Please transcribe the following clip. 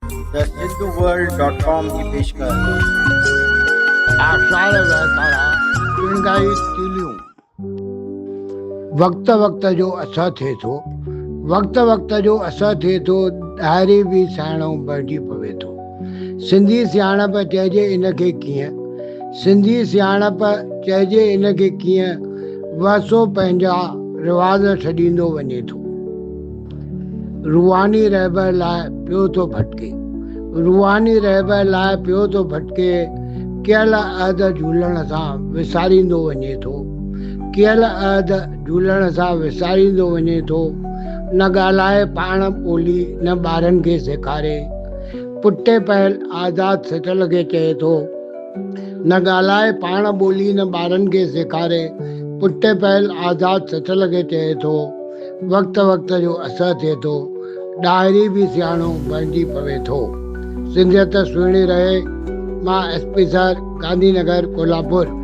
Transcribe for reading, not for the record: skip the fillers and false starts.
The Sindhu world dot com جي پيشڪش. آثار وهڪارا چڻگائي تيليون. وقت وقت جو اثر ٿئي ٿو. وقت وقت جو اثر ٿئي ٿو ڏاهري به سياڻو بڻجي پوي ٿو. سنڌي سياڻپ چئجي ان کي ڪيئن؟ سنڌي سياڻپ چئجي ان کي ڪيئن؟ ورثو پنهنجا رواج ڇڏيندو وڃي ٿو. روحاني رهبر لاء پيو ٿو ڀٽڪي. روحاني رهبر لاء پيو ٿو ڀٽڪي. ڪيل عهد جهولڻ سان وساريندو وڃي ٿو. ڪيل عهد جهولڻ سان وساريندو وڃي ٿو. نه ڳالهائي پاڻ ٻولي نه ٻارن کي سيکاري. پٺتي پيل آزاد سچل کي چئي ٿو. نه ڳالهائي پاڻ ٻولي نه ٻارن کي سيکاري. پٺتي پيل آزاد سچل کي چئي ٿو. وقت وقت جو اثر ٿئي ٿو. ڏاهري به سياڻو بڻجي پوي ٿو. سنڌيت سهڻي رهي. مان S P sir, Gandhi Nagar, Kolhapur.